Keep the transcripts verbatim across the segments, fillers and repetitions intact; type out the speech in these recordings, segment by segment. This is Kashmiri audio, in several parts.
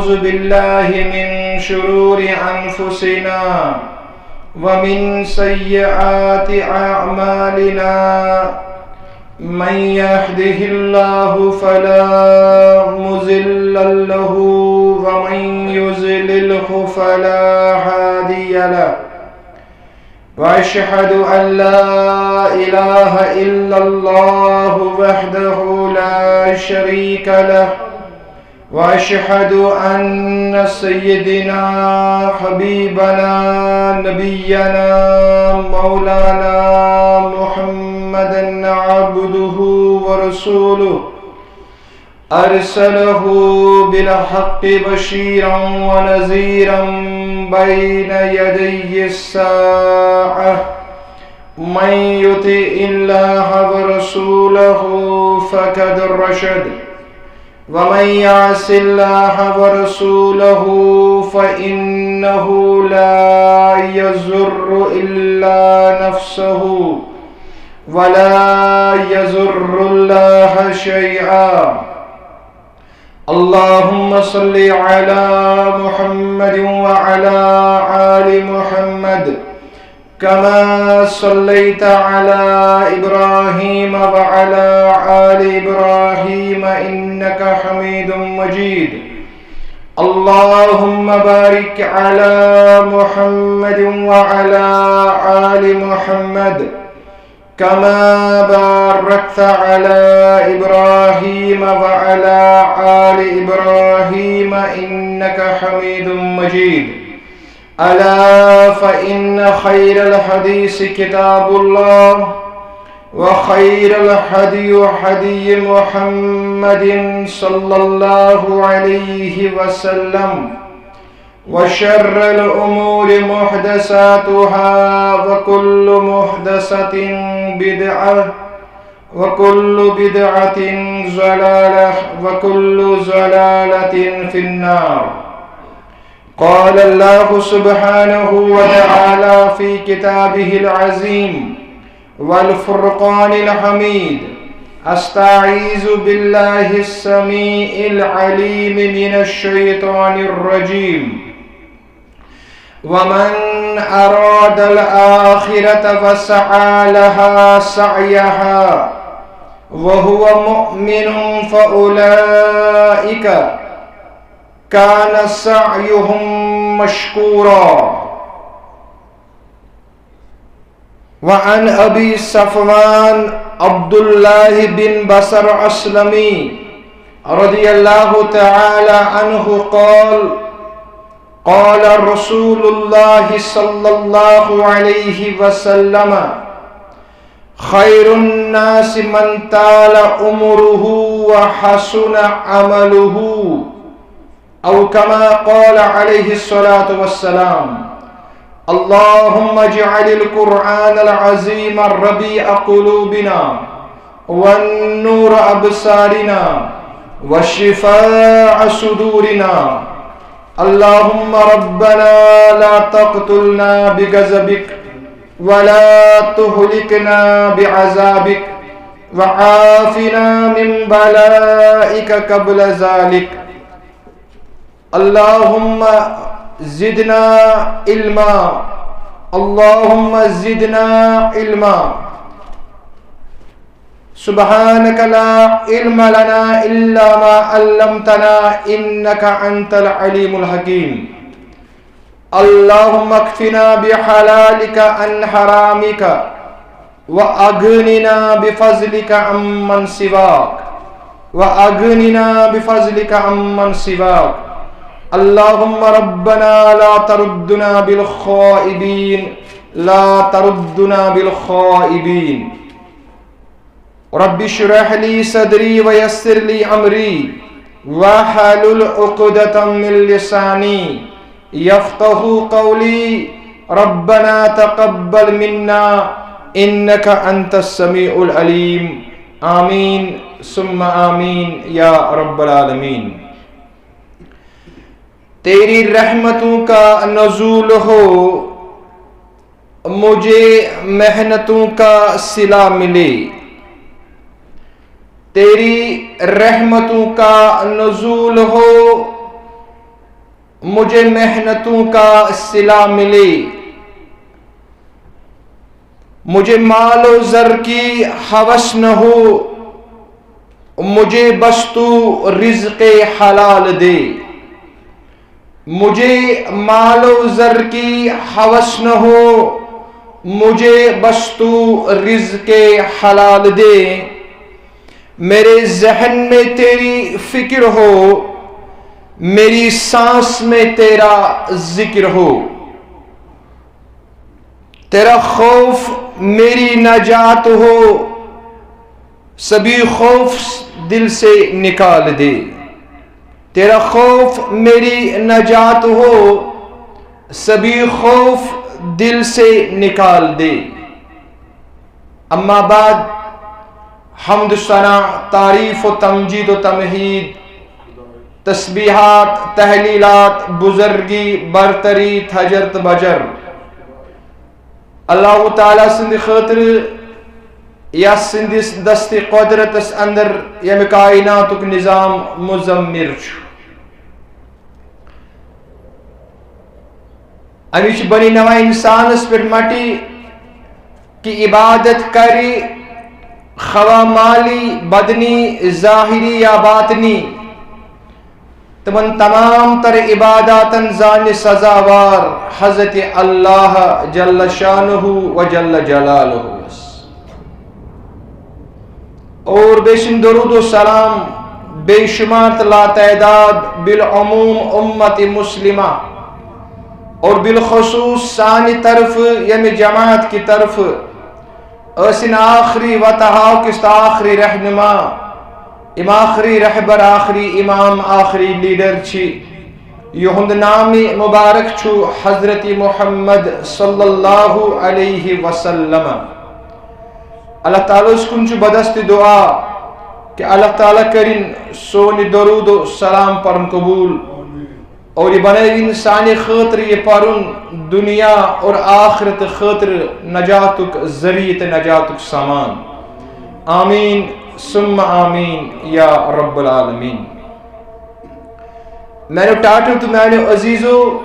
بالله من شرور أنفسنا ومن سيئات أعمالنا. من يهده الله فلا مضل له ومن يضلله فلا هادي له. وأشهد أن لا إله إلا الله وحده لا شريك له. وأشهد أن سيدنا حبيبنا نبينا مولانا محمدا عبده ورسوله، أرسله بالحق بشيرا ونذيرا بين يدي الساعة. من يطع الله ورسوله فقد رشد، ومن يعص الله ورسوله فإنه لا يضر إلا نفسه ولا يضر الله شيئا. اللهم صل على محمد وعلى آل محمد كما صليت على إبراهيم وعلى آل إبراهيم إنك حميد مجيد. اللهم بارك على محمد وعلى آل محمد كما باركت على إبراهيم وعلى آل إبراهيم إنك حميد مجيد. ألا فإن خير الحديث كتاب الله، وخير الهدي هدي محمد صلى الله عليه وسلم، وشر الأمور محدثاتها، وكل محدثة بدعة، وكل بدعة ضلالة، وكل ضلالة في النار. قال الله سبحانه وتعالى في كتابه العظيم والفرقان الحميد: أستعيذ بالله السميع العليم من الشيطان الرجيم. ومن أراد الآخرة وسعى لها سعيها وهو مؤمن فأولئك كان سعيهم مشكورا. وعن أبي صفوان عبد الله بن بصر الأسلمي رضي الله تعالى عنه قال: قال رسول الله صلى الله عليه وسلم: خير الناس من طال عمره وحسن عمله، أو كما قال عليه الصلاة والسلام. اللهم اجعل القرآن العظيم ربيع قلوبنا، والنور أبصارنا، وشفاء صدورنا. اللهم ربنا لا تقتلنا بغضبك، ولا تهلكنا بعذابك، وعافنا من بلائك قبل ذلك. اللهم زدنا علما. اللهم زدنا علما. سبحانك لا علم لنا إلا ما علمتنا إنك أنت العليم الحكيم. اللهم اكفنا بحلالك عن حرامك، وأغننا بفضلك عمن سواك، وأغننا بفضلك عمن سواك. اللهم ربنا لا تردنا بالخائبين، لا تردنا بالخائبين. رب اشرح لي صدري ويسر لي أمري واحلل عقدة من لساني يفقهوا قولي. ربنا تقبل منا إنك أنت السميع العليم. آمين ثم آمين يا رب العالمين. تیری رحمتوں کا نزول ہو، مجھے محنتوں کا صلہ ملے۔ تیری رحمتوں کا نزول ہو، مجھے محنتوں کا صلہ ملے۔ مجھے مال و زر کی ہوس نہ ہو، مجھے بس تو رزق حلال دے۔ مجھے مال و زر کی ہوس نہ ہو، مجھے بس تو رزق حلال دے۔ میرے ذہن میں تیری فکر ہو، میری سانس میں تیرا ذکر ہو۔ تیرا خوف میری نجات ہو، سبھی خوف دل سے نکال دے۔ تیرا خوف میری نجات ہو، سبھی خوف دل سے نکال دے۔ اما بعد، حمد و ثنا، تعریف و تمجید و تمہید، تسبیحات، تحلیلات، بزرگی، برتری، تھجر تہٕ بجر اللہ تعالیٰ سٕنٛدِ خٲطرٕ، یس سٕنٛدِس دست قدرتس اندر ییٚمہِ کائناتُک نظام مزمر چھُ۔ اَمِچ بنی نوع انسانس پٮ۪ٹھ مٹی کہ عبادت کرِ، خواہ مالی، بدنی، ظاہری یا باطنی، تمن تمام تر عباداتن زانہِ سزاوار حضرت اللہ جل شانہ و جل جلالہ۔ اور بیٚیہِ سٕنٛدۍ درود و سلام بے شمار تہٕ لاتعداد بالعموم امت مسلمہ اور بالخصوص سانہِ طرفہٕ، ییٚمہِ جماعت کہِ طرفہٕ ٲسِن آخری وتہٕ ہاو کِس تہٕ آخری رہنما، یِم آخری رہبر، آخری امام، آخری لیڈر چھِ۔ یِہُنٛد نام مبارک چھُ حضرت محمد صلی اللہ علیہ وسلم۔ اللہ تعالیٰ ہس کُن چھُ بدست دعا کہ اللہ تعالیٰ کٔرِن سون درود و سلام پرن قبول اور یہِ بنٲوِن سانہِ خٲطرٕ یہِ پرُن دنیا اور آخرت خٲطرٕ نجاتُک ذریعہ تہٕ نجاتُک سامان۔ آمین ثم آمین یا رب العالمین۔ میانیو ٹاٹھو تہٕ میانیو عزیزو،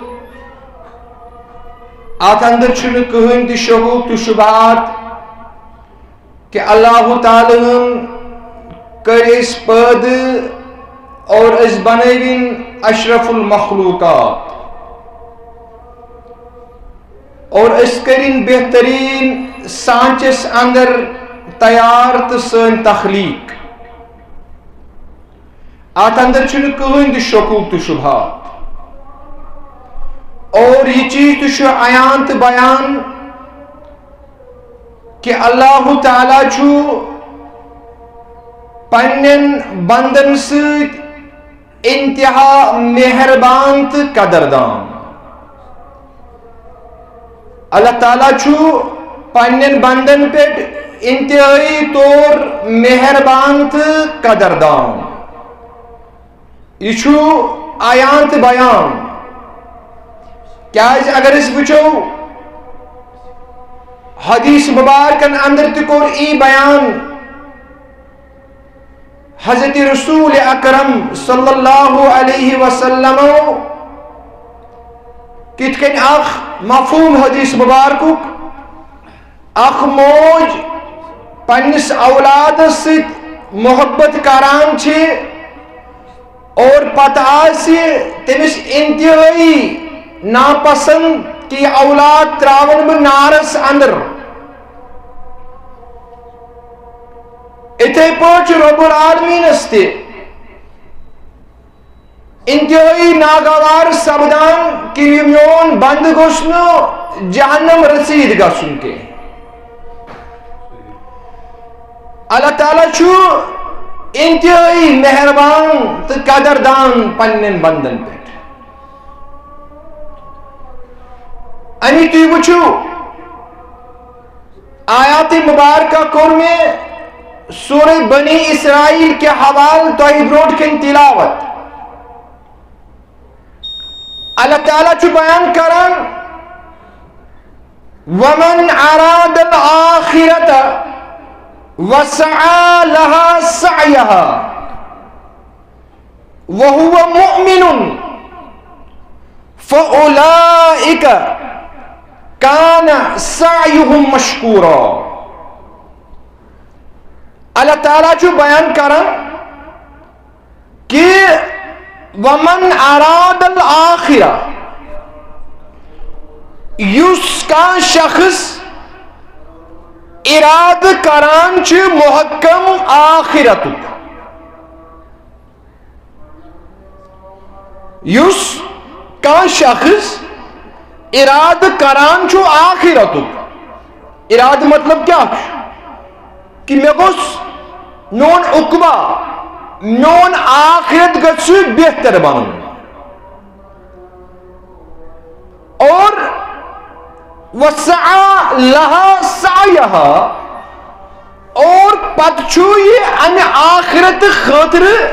اتھ اندر چھُنہٕ کٕہٕنۍ تہِ شکوک تہٕ شبہات کہ اللہ تعالیٰ ہن کٔرۍ أسۍ پٲدٕ اور أسۍ بنٲوِن اشرف المخلوقات اور أسۍ کٔرِن بہترین سانچس اندر تیار تہٕ سٲنۍ تخلیق۔ اتھ اندر چھُنہٕ کٕہٕنۍ تہِ شکوک تہٕ شبہات۔ اور یہِ چیٖز تہِ چھُ عیان تہٕ بیان کہ اللہ تعالیٰ چھُ پننٮ۪ن بندن سۭتۍ انتہا مہربان تہٕ قدردان۔ اللہ تعالیٰ چھُ پننٮ۪ن بندن پٮ۪ٹھ انتہٲئی طور مہربان تہٕ قدردان۔ یہِ چھُ عیان تہٕ بیان۔ کیازِ اگر أسۍ وٕچھو، حدیث مبارکن اندر تہِ کوٚر یی بیان حضرت رسول اکرم صلی اللہ علیہ وسلم کِتھ کٔنۍ اکھ مفہوم حدیث مبارکُک، اکھ موج پننِس اولادس سۭتۍ محبت کران چھِ اور پتہٕ آسہِ تٔمِس انتہٲئی ناپسند کہ یہِ اولاد تراون بہٕ نارس اندر۔ اِتھے پٲٹھۍ چھُ رب العالمینس تہِ انتہٲئی ناگوار سپدان کہ یہِ میون بندٕ گوٚژھ نہٕ جہنم رسید گژھُن کینٛہہ۔ اللہ تعالیٰ چھُ انتہٲئی مہربان تہٕ قدردان پننٮ۪ن بندن پٮ۪ٹھ۔ اَمی تُہۍ وٕچھِو، آیات مبارکہ کوٚر مےٚ سورہ بنی اسرائیل کہِ حوالہٕ تۄہہِ برونٛٹھ کَنہِ تلاوت۔ اللہ تعالیٰ چھُ بیان کران، ومن اراد الآخرة وسعى لها سعيها وهو مؤمن کان سعیہم مشکورا۔ اللہ تعالیٰ چھُ بیان کران کہ ومن اراد الآخرہ، یُس کانٛہہ شخص ارادٕ کران چھُ محکم آخرتُک، یُس کانٛہہ شخص ارادٕ کران چھُ آخرتُک، ارادٕ مطلب کیٛاہ چھُ؟ کہ مےٚ گوٚژھ میون عقبہ، میون آخرت گژھِ بہتر بنُن۔ اور وسعی لہا سعیہا، اور پتہٕ چھُ یہِ امہِ آخرت خٲطرٕ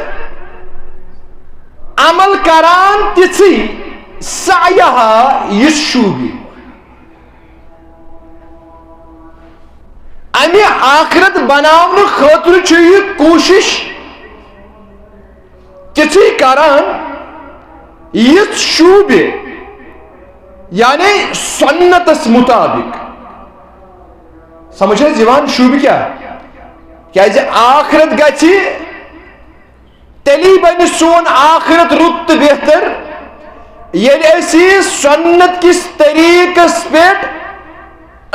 عمل کران تِژھٕے سعیہا، یُس شوٗبہِ۔ امہِ آخرت بناونہٕ خٲطرٕ چھُ یہِ کوٗشش تِژھٕے کران، یِژھ شوٗبہِ، یعنی سنتس مطابق۔ سمجھ حظ یِوان؟ شوٗبہِ کیٛاہ؟ کیٛازِ آخرت گژھِ، تیٚلی بنہِ سون آخرت رُت تہٕ بہتر، ییٚلہِ أسۍ یہِ سنت کِس طریٖقس پٮ۪ٹھ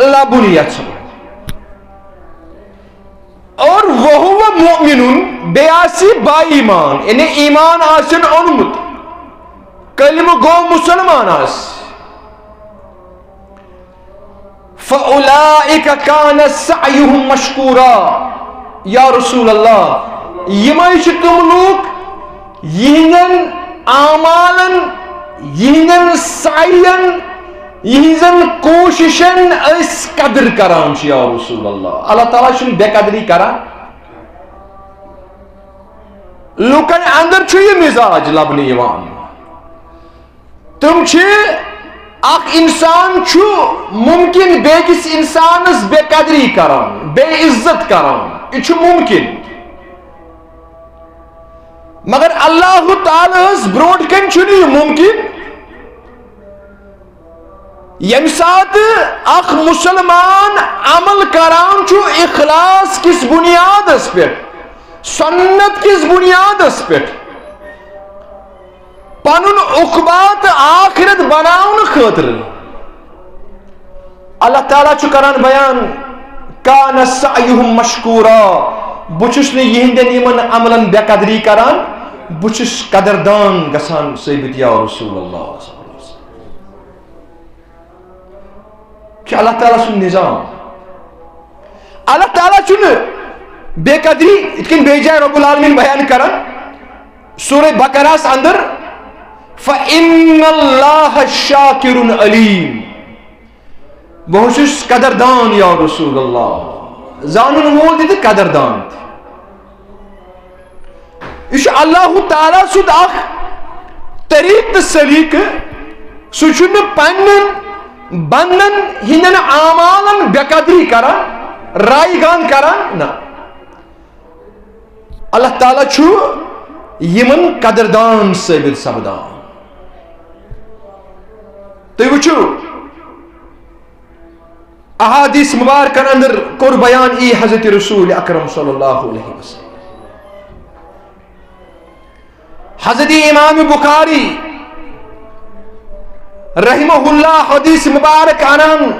لبُن یژھو۔ اور وہو مؤمن، بیٚیہِ آسہِ با ایمان، یعنی ایمان آسن اوٚنمُت، کلمہٕ گوٚو، مسلمان آسہِ۔ فَأُولَٰئِكَ كَانَ سَعْيُهُمْ مَشْكُورًا۔ یا رسول اللہ، یِمے چھِ تِم لوٗکھ، یِہنٛدٮ۪ن اعمالن، یِہنٛدٮ۪ن سعین، یِہنٛزن کوٗششن أسۍ قدٕر کران چھِ۔ یا رسول اللہ، اللہ تعالیٰ چھُنہٕ بے قدری کران۔ لوٗکن اندر چھُ یہِ مزاج لبنہٕ یِوان۔ تِم چھِ، اکھ انسان چھُ ممکن بیٚکِس انسانس بے قدری کران، بے عزت کران، یہِ چھُ ممکن۔ مگر اللہ تعالیٰ ہس برونٛٹھ کنہِ چھُنہٕ یہِ ممکن۔ ییٚمہِ ساتہٕ اکھ مسلمان عمل کران چھُ اخلاص کِس بنیادس پٮ۪ٹھ، سنت کِس بنیادس پٮ۪ٹھ، پنُن عقبہ تہٕ آخرت بناونہٕ خٲطرٕ، اللہ تعالیٰ چھُ کران بیان، کان سعیہم مشکورا، بہٕ چھُس نہٕ یِہنٛدٮ۪ن یِمن عملن بے قدری کران، بہٕ چھُس قدردان گژھان ثٲبت۔ یا رسول اللہ، چھُ اللہ تعالیٰ سُنٛد نظام۔ اللہ تعالیٰ چھُنہٕ بے قدری، یِتھ کٔنۍ بیٚیہِ جایہِ رب العالمین بیان کران، سورہ بقرہس اندر، فَإِنَّ اللَّهَ شَاكِرٌ عَلِيمٌ۔ بہٕ چھُس قدردان یا رسول اللہ، زانن وول تہِ تہٕ قدردان تہِ۔ یہِ چھُ اللہ تعالیٰ سُنٛد اکھ طریٖقہٕ تہٕ سلیٖقہٕ۔ سُہ چھُنہٕ پننٮ۪ن بندن ہٕنٛدٮ۪ن اعمالن بے قدری کران، رایگان کران، نہ۔ اللہ تعالیٰ چھُ یِمن قدردان ثٲبت سپدان۔ تُہۍ وٕچھِو، احادیث مبارکن اندر کوٚر بیان یی حضرت رسول اکرم صلی اللہ علیہ وسلم۔ حضرت امام بخاری رحمہ اللہ حدیث مبارک انان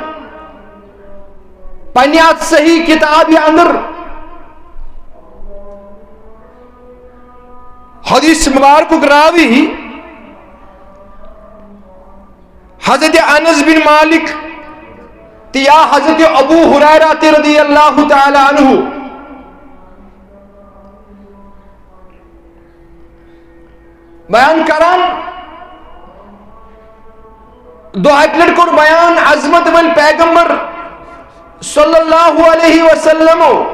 پننہِ اتھ صحیح کتابہِ اندر، حدیث مبارکُک راوی حضرت انس بن مالک تہٕ یا حضرت ابو ہریرہ تہِ رضی اللہ تعالیٰ عنہ بیان کران، دۄہ اکہِ لٹہِ کوٚر بیان عظمت وٲلۍ پیغمبر صلی اللہ علیہ وسلمو،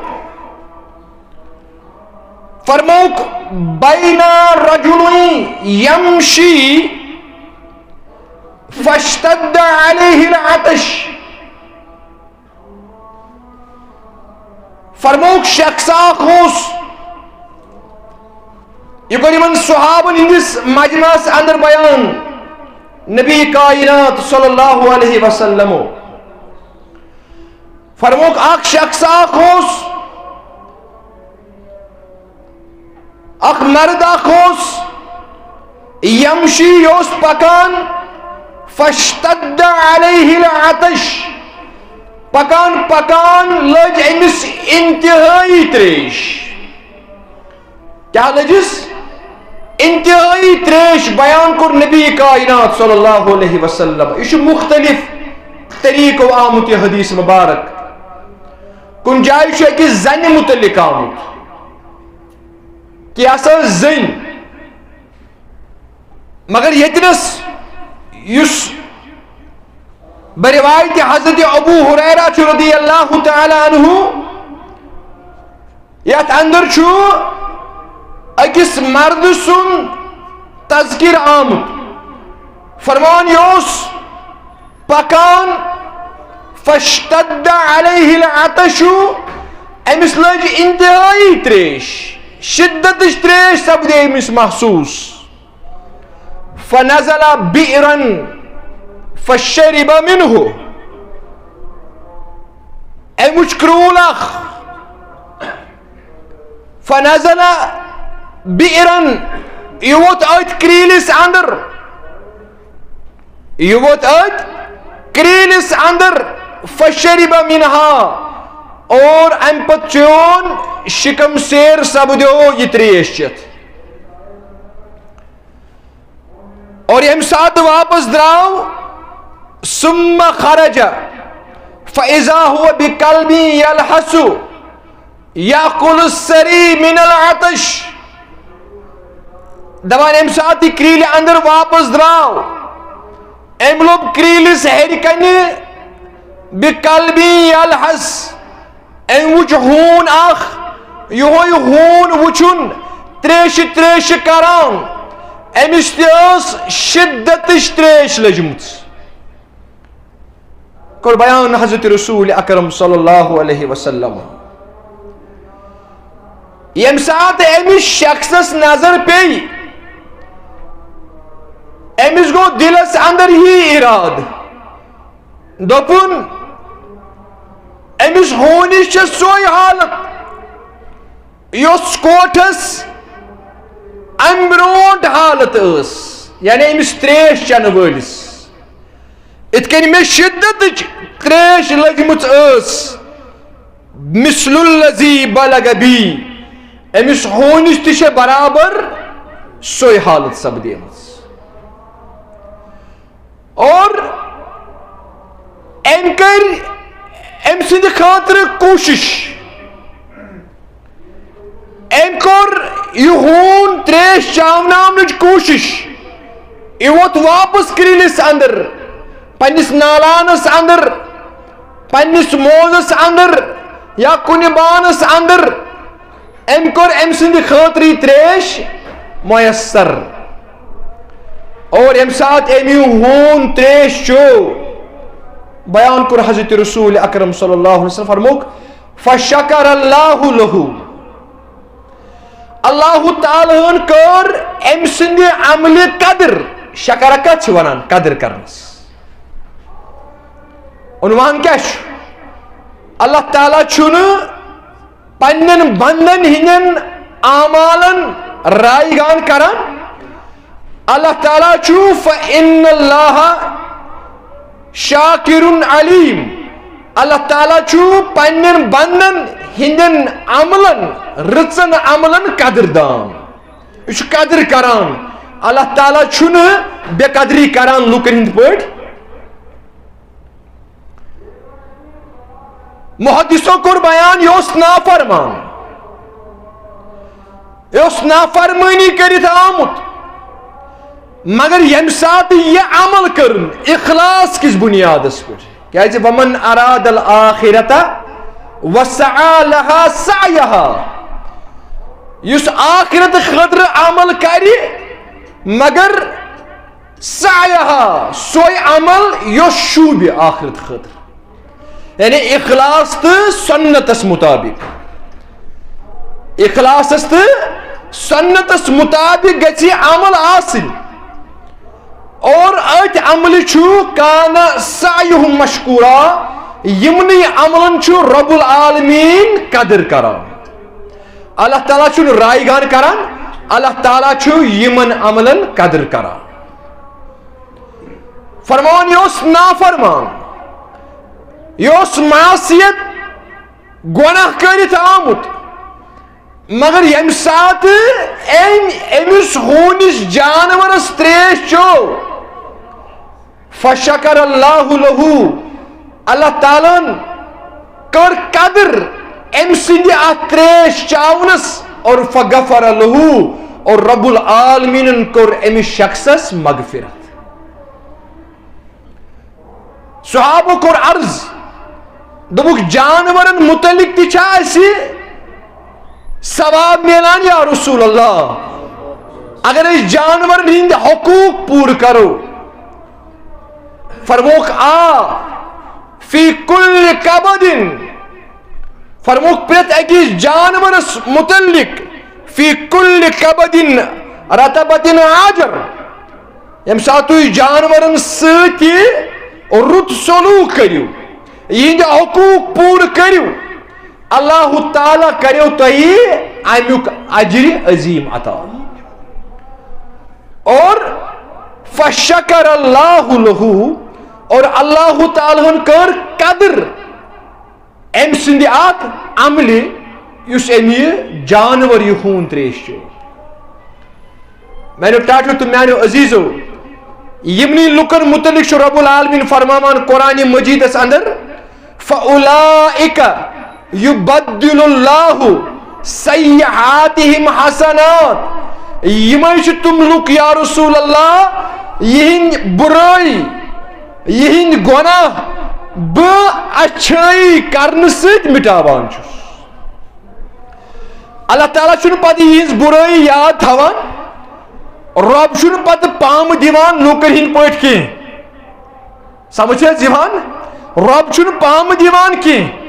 فرموک، بین رجل یمشی فاشتد علیہ العطش۔ فرموک، شخص اکھ اوس، یہِ کوٚر یِمن صحابن ہٕنٛدِس مجمعس اندر بیان۔ نبی کائنات صلی اللہ علیہ وسلم فرموک، اکھ شخص اکھ اوس، اکھ مرد اکھ اوس، یمشی، یہِ اوس پکان، فاشتد علیہ العطش، پکان پکان لٔج أمِس انتہٲئی تریش۔ کیا لٔجِس؟ انتہٲئی تریش۔ بیان کوٚر نبی کائنات صلی اللہ علیہ وسلم۔ یہِ چھُ مختلف طریقو آمُت یہِ حدیث مبارک۔ کُنہِ جایہِ چھُ أکِس زنہِ متعلق آمُت کہ یہِ ہسا ٲس زٔنۍ، مگر ییٚتنس یُس بروایت حضرت ابو ہریرہ چھُ رضی اللہ تعالی عنہ، یتھ اندر چھُ أکِس مرد سُنٛد تذکر آمُت۔ فرمان، یہِ اوس پکان، فاشتد علیہ العطش، أمِس لٔج انتہٲئی تریش، شدتٕچ تریش سپدے أمِس محسوس۔ فنزل بئرا فشرب منه، أمۍ وٕچھ کرٛوٗل اکھ۔ فنزل بئرا، یہِ ووت أتھۍ کرٛیٖلِس اندر، یہِ ووت أتھۍ کرٛیٖلِس اندر، فشرب منها، اور امہِ پتہٕ چیوٚن، شکم سیر سپدیو یہِ تریش چٮ۪تھ۔ اور ییٚمہِ ساتہٕ واپس درٛاو، ثم خرج فاذا هو بكلب يلهث يأكل الثري من العطش۔ دپان، ییٚمہِ ساتہٕ یہِ کرٛیٖلہِ اندر واپس درٛاو، أمۍ لوٚب کرٛیٖلِس ہیٚرِ کنہِ، بكلب يلهث، أمۍ وُچھ ہوٗن اکھ، یِہوٚے ہوٗن وُچھُن، تریشہِ تریشہِ کران، أمِس تہِ ٲس شدتٕچ تریش لٔجمٕژ۔ کوٚر بیان حضرت رسول اکرم صلی اللہ علیہ وسلم۔ ییٚمہِ ساتہٕ أمِس شخصس نظر پیٚیہِ، أمِس گوٚو دِلس اندر یی ارادٕ، دوٚپُن، أمِس ہوٗنِس چھےٚ سۄے حالت، یۄس کوٹھس امہِ برونٹھ حالت ٲس، یعنی أمِس تریش چٮ۪نہٕ وٲلِس۔ اِتھ کٔنۍ مےٚ شدتٕچ تریش لٔجمٕژ ٲس، مثل الذی بلغ بی، أمِس ہوٗنِس تہِ چھےٚ برابر سۄے حالت سپدیمٕژ۔ اور أمۍ کٔر أمۍ سٕنٛدِ خٲطرٕ کوٗشِش، أمۍ کوٚر یہِ ہوٗن تریش چاوناونٕچ کوٗشِش۔ یہِ ووت واپس کرٛیٖلِس اندر، پننِس نالانس اندر، پننِس موزس اندر یا کُنہِ بانس اندر۔ أمۍ کوٚر أمۍ سٕنٛدِ خٲطرٕ یہِ تریش میسر۔ اور ییٚمہِ ساتہٕ أمۍ یہِ ہوٗن تریش چیوٚو، بیان کوٚر حضرت رسول اکرم صلی اللہ علیہ وسلم، فرمووُکھ، فشکر اللہ لہ، اللہ تعالیٰ ہن کٔر أمۍ سٕنٛدِ عملہِ قدر۔ شکر کتھ چھِ ونان؟ قدر کرنس۔ عنوان کیٛاہ چھُ؟ اللہ تعالیٰ چھُنہٕ پننٮ۪ن بندن ہٕنٛدٮ۪ن اعمالن رایگان کران۔ اللہ تعالیٰ چھُ، فإن اللہ شاکر علیم۔ اللہ تعالیٰ چھُ پننٮ۪ن بندن ہٕنٛدٮ۪ن عملن، رٕژن عملن قدردان۔ یہِ چھُ قدر کران۔ اللہ تعالیٰ چھُنہٕ بے قدری کران لُکن ہٕنٛدۍ پٲٹھۍ۔ محدثو کوٚر بیان، یہِ اوس نافرمان، یہِ اوس نافرمٲنی کٔرِتھ آمُت، مگر ییٚمہِ ساتہٕ یہِ عمل کٔرٕن اخلاص کِس بُنیادس پٮ۪ٹھ، کیازِ ومن اراد الآخرة وسعى لها سعيها، یُس آخرت خٲطرٕ عمل کرِ مگر سعیہا، سۄے عمل یۄس شوٗبہِ آخرت خٲطرٕ۔ یعنی اخلاص تہٕ سنتس مطابق۔ اخلاصس تہٕ سنتس مطابق گژھِ یہِ عمل آسٕنۍ۔ اور عملہِ چھُ کان سعیہم مشکورا، یِمنٕے عملن چھُ رب العالمین قدر کران۔ اللہ تعالیٰ چھُنہٕ رایگان کران، اللہ تعالیٰ چھُ یِمن عملن قدر کران۔ فرمان، یہِ اوس نافرمان، یہِ اوس معصیت، گۄناہ کٔرِتھ آمُت، مگر ییٚمہِ ساتہٕ أمۍ أمِس ہوٗنِس جانورس تریش چو، فشکر اللہ لہو، اللہ تعالیٰ ہن کٔر قدر أمۍ سٕنٛدِ اتھ تریش چاونس، اور فغفر لہو، اور رب العالمینن کوٚر أمِس شخصس مغفرت۔ صحابو کوٚر عرض، دوٚپُکھ، جانورن متعلق تہِ چھا اَسہِ ثواب میلان یا رسول اللہ؟ اگر أسۍ جانورن ہٕنٛدۍ حقوق پوٗرٕ کرو؟ فرموکھ، آ، فی کل کبدن، فرموکھ، پرٛٮ۪تھ أکِس جانورس متعلق، فی کل کبدن رطبتن آجر، ییٚمہِ ساتہٕ تُہۍ جانورن سۭتۍ رُت سلوک کٔرِو، یِہنٛدۍ حقوق پوٗرٕ کٔرِو، اللہ تعالیٰ کریو تۄہہِ امیُک اجر عظیم عطا۔ اور فشکر اللہ لہو، اور اللہ تعالیٰ ہن کٔر قدر أمۍ سٕنٛدِ اتھ عملہِ، یُس أمۍ یہِ جانور، یہِ ہوٗن تریش چیو۔ میانیو ٹاٹھیو تہٕ میانیو عزیزو، یِمنٕے لُکن متعلق چھُ رب العالمین فرماوان قرآن مجیدس اندر، فَأُولَٰئِكَ يُبَدِّلُ اللَّهُ سَيِّئَاتِهِمْ حَسَنَاتٍ۔ یِمے چھِ تِم لُکھ، یا رسول اللہ، یِہِنٛدۍ بُرٲے، یِہِنٛدۍ گۄناہ بہٕ اچھٲیی کرنہٕ سۭتۍ مٹاوان چھُس۔ اللہ تعالیٰ چھُنہٕ پتہٕ یِہٕنٛز بُرٲیی یاد تھاوان، رب چھُنہٕ پتہٕ پامہٕ دِوان لوٗکن ہٕنٛدۍ پٲٹھۍ کینٛہہ۔ سمجھ چھِ حظ یِوان؟ رب چھُنہٕ پامہٕ دِوان کینٛہہ۔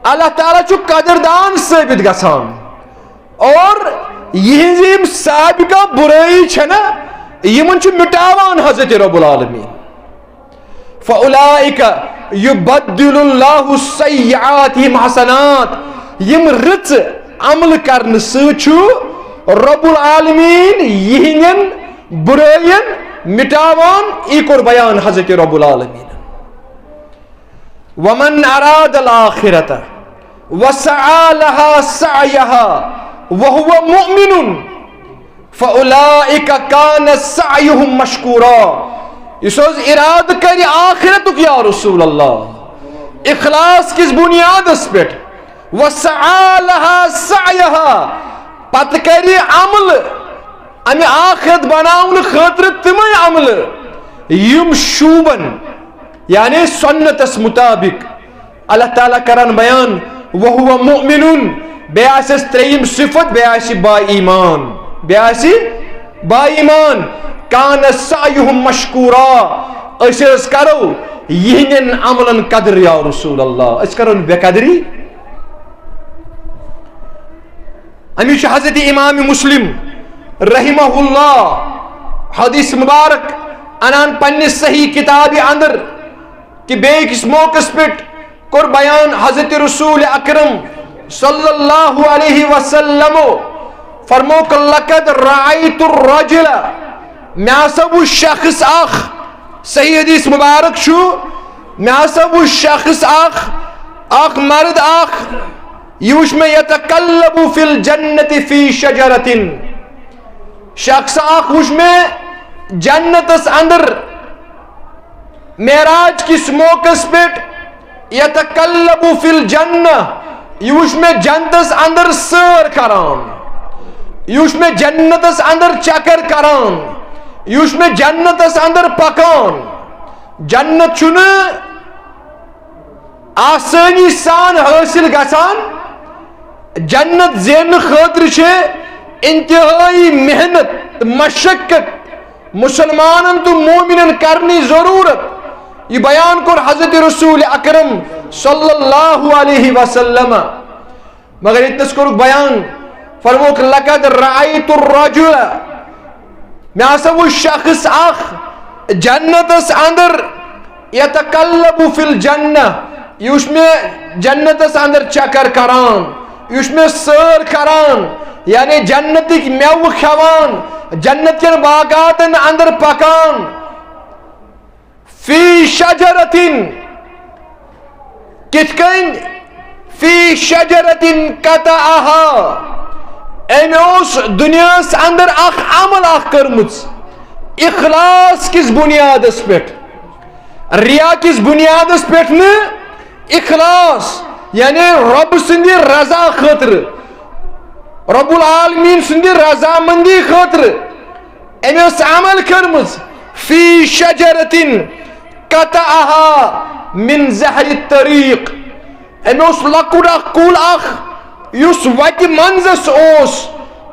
اللہ تعالیٰ چھُ قدردان ثٲبت گژھان۔ اور یِہٕنٛز یِم سابقہ بُرٲیی چھےٚ نہ، یِمن چھُ مٹاوان حضرت رب العالمین۔ فَأُولَٰئِكَ يُبَدِّلُ اللَّهُ سَيِّئَاتِهِمْ حَسَنَاتٍ۔ یِم رٕژٕ عملہٕ کرنہٕ سۭتۍ چھُ رب العالمین یِہنٛدٮ۪ن بُرٲیَن مٹاوان۔ یہِ کوٚر بیان حضرت رب العالمین۔ وَمَنْ أَرَادَ الْآخِرَةَ وَسَعَىٰ لَهَا سَعْيَهَا وَهُوَ مُؤْمِنٌ فَأُولَٰئِكَ كَانَ سَعْيُهُمْ مَشْكُورًا۔ یُس حظ اِرادٕ کرِ آخرتُک یا رسول اللہ، اخلاص کِس بُنیادس پٮ۪ٹھ، وَسَعَىٰ لَهَا سَعْيَهَا، پتہٕ کرِ عملہٕ امہِ آخرت بناونہٕ خٲطرٕ تِمے عملہٕ، یِم شوٗبن، یعنی سُنتس مُطابق۔ اللہ تعالیٰ کران بیان، وَهُوَ مُؤْمِنٌ، بیٚیہِ آسٮ۪س ترٛیٚیِم صفت، بیٚیہِ آسہِ با ایمان، بیٚیہِ آسہِ با ایمان، كَانَ سَعْيُهُمْ مَشْكُورًا۔ أسۍ حظ کرو یِہنٛدٮ۪ن عملن قدر یا رسول اللہ، أسۍ کرو نہٕ بے قدری۔ امی چھُ حضرت امام مسلم رحمہ اللہ حدیث مبارک انان پننِس صحیح کتابہِ اندر، کہ بیٚیہِ کِس موقعس پٮ۪ٹھ کوٚر بیان حضرت رسول اکرم صلی اللہ علیہ وسلم، فرموک، لقد رأیت الرجل، مےٚ ہسا وُچھ شخص اکھ، صحیح حدیث مبارک چھُ، مےٚ ہسا وُچھ شخص اکھ، اکھ مرد اکھ، یہِ وُچھ مےٚ، یتقلب فی الجنت فی شجرۃ، شخص اکھ وُچھ مےٚ جنتس اندر معراج کِس موقعس پٮ۪ٹھ، یتقلب فی الجنہ، یہِ وُچھ مےٚ جنتس اندر سٲر کران، یہِ وُچھ مےٚ جنتس اندر چکر کران، یہِ وُچھ مےٚ جنتس اندر پکان۔ جنت چھُنہٕ آسٲنی سان حٲصِل گژھان۔ جنت زیننہٕ خٲطرٕ چھِ انتہٲئی محنت تہٕ مشقت مسلمانن تہٕ مومنن کرنٕچ ضرورت۔ یہِ بیان کوٚر حضرت رسول اکرم صلی اللہ علیہ وسلم۔ مگر ییٚتنَس کوٚرُکھ بیان، فرمووُکھ، لقد رأیت الرجل، مےٚ ہسا وُچھ شخص اکھ، جنتس اندر، یتقلب فی الجنہ، یہِ وٕچھ مےٚ جنتس اندر چکر کران، یہِ وٕچھ مےٚ سٲر کران، یعنی جنتٕکۍ مٮ۪وٕ کھٮ۪وان، جنت کٮ۪ن باغاتن اندر پکان۔ فی شجرتن، کِتھ کٔنۍ؟ فی شجرتن قطعها، أمۍ اوس دُنیاہس اندر اکھ عمل اکھ کٔرمٕژ، اخلاص کِس بُنیادس پٮ۪ٹھ، ریا کِس بُنیادس پٮ۪ٹھ نہٕ، اخلاص، یعنی رۄب سٕنٛدِ رضا خٲطرٕ، رب العالمین سٕنٛدِ رضامندی خٲطرٕ۔ أمۍ ٲس عمل کٔرمٕژ، فی شجرتن قطعها من ظہر الطریق۔ أمۍ اوس لۄکُٹ اکھ کُل اکھ، یُس وتہِ منٛزس اوس،